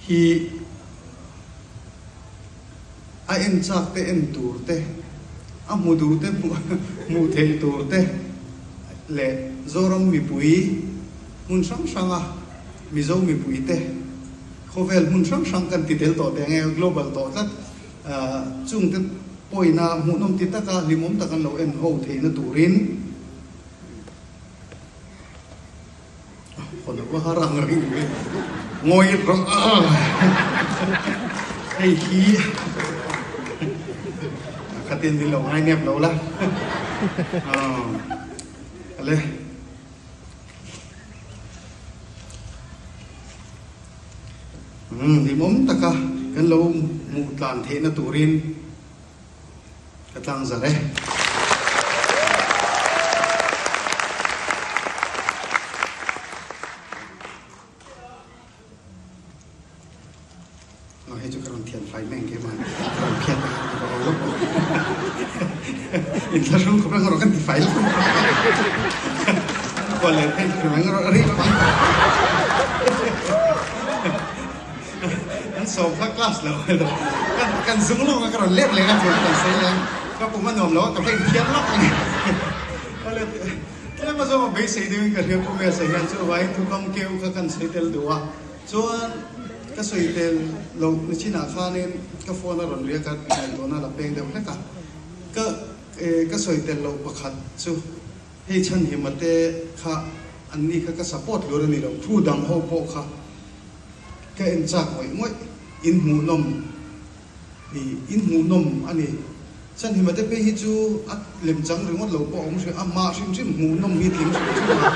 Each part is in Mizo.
hi a en chak te en tur te, a hmu duh te hmuh theih tur te leh Zoram mipui hmun hrang hranga Mizo mipui te khawvel hmun hrang hrang kan ti tel tawh teh ang e, global tawh tlat chung te pawina hmuhnawm ti taka hlimawm tak an lo en ho theihna turin Hawn va har ang reng ve. Ngawi rawh a. Hei hi khatin min lo ngai nep lo la. Ale. Hlimawm taka kan lo hmuh tlan theihna turin Ka tlang zar e. No, hei chu ka rawn thian fai mai ang keimah ni. Ka rawn phiat ang ka rawn lawk lo. Inthlahrung khawp reng erawh kan ti fai lo. Kual leh phei hrim ang erawh rih lo ang. An sawm kha class lo kan kan zung lawk a ka rawn let leh a chuan kan sawi leh ang ka pum a nuam lo a ka va inthiam lawk a ni awle tlem a zawng a beisei deuh in ka hria pu Mesa hian chu vaiin thu kam keu kha kan sawi tel duh a chuan ka sawi tel loh ni chinah khanin ka phone a rawn riak a ngaihtuahna a la peng deuh hlek a ka ka sawi tel loh pakhat chu hei chhanhima te kha an ni kha ka support lur a ni lo thu dang ho pawh kha Ka en chak ngawih ngawih, in hmuhnawm i in hmuhnawm a ni. Chhanhima te phei hi chu a lem chang ringawt lo pawh a awm hrim, a mah hrim hrim hmuhnawm hi tling hrim hrim a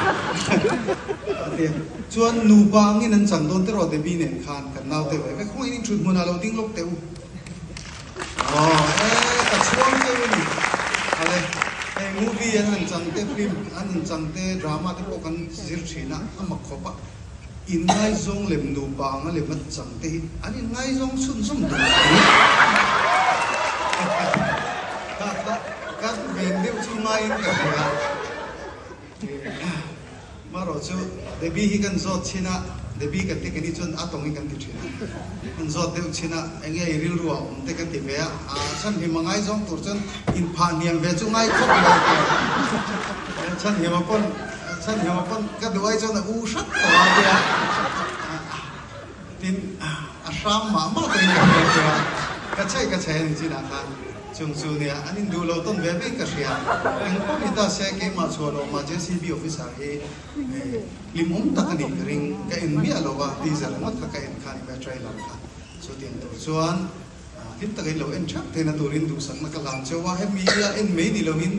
a ti a. Chuan nupa angin an chang dawn tiraw Debbie nen khan kan naute ve vek khawngaih in thut hmunah lo ding lawk teh u. Aw e ka chhuang teuh a ni. Ale hei movie an han chang te film an han chang te drama te pawh kan zir thin a, a mak khawp a. Inngaizawng lem nupa anga lem a chang te hi an inngaizawng chhunzawm duh mai. Kha kha kan ven deuh chu ngaiin ka hria. Marawh chu Debbie hi kan zawt chin a, Debbie kan ti keni chuan a tawngin kan ti thin a. Kan zawt deuh chin a, enge i rilru ah awm te ka ti ve a, a chhanhim a ngaizawng tur chuan inphah hniam ve chu ngai khawp mai a ti a. Chhanhim a pawn Chhan hiam pawn ka duh ai chuan a u hrat tawh a tia tin a hram mah mah pawhin ka hria tia ka chei ka chei a ni chinah khan chung chu nia an induh lo tawn ve vein ka hria eng pawh ni ta se keimah chhuah loh mah JCB officer hi hlimawm tak a nih ka ring ka en miah lo va teaser ringawt kha ka en kha a ni mai a trailer kha chutiang tur chuan Hlim takin lo en theuh theihna turin duhsakna ka hlan cheu a, hemi a en mai ni lovin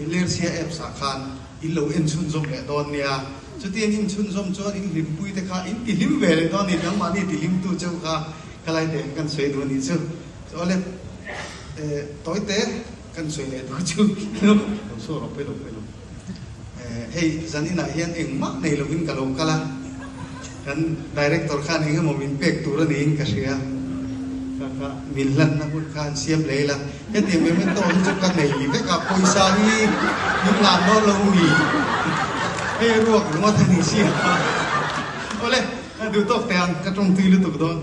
Lersia apps ah khan in lo en chhunzawm leh dawn nia. Chuti an in chhunzawm chuan in hlimpui te kha in ti hlim ve leh dawn a ni, nangmahni ti hlimtu cheu kha ka lai te kan sawi duh a nih chu. Awle tawi te kan sawi leh duh chu lo sawi rawh pawi lo pawi lo. Hei zaninah hian engmah nei lovin ka lo kal a, kan director khan eng emaw min pek tur a niin ka hria. Ka ka min hlanna hun kha an siam leh ila, hetiang memento hi chu ka nei vek a, pawisa hi min hlan dawn lo mi? Hei ruak ringawt a ni si a. Awle, duhtawk teh ang, ka tawngtui lutuk dawn.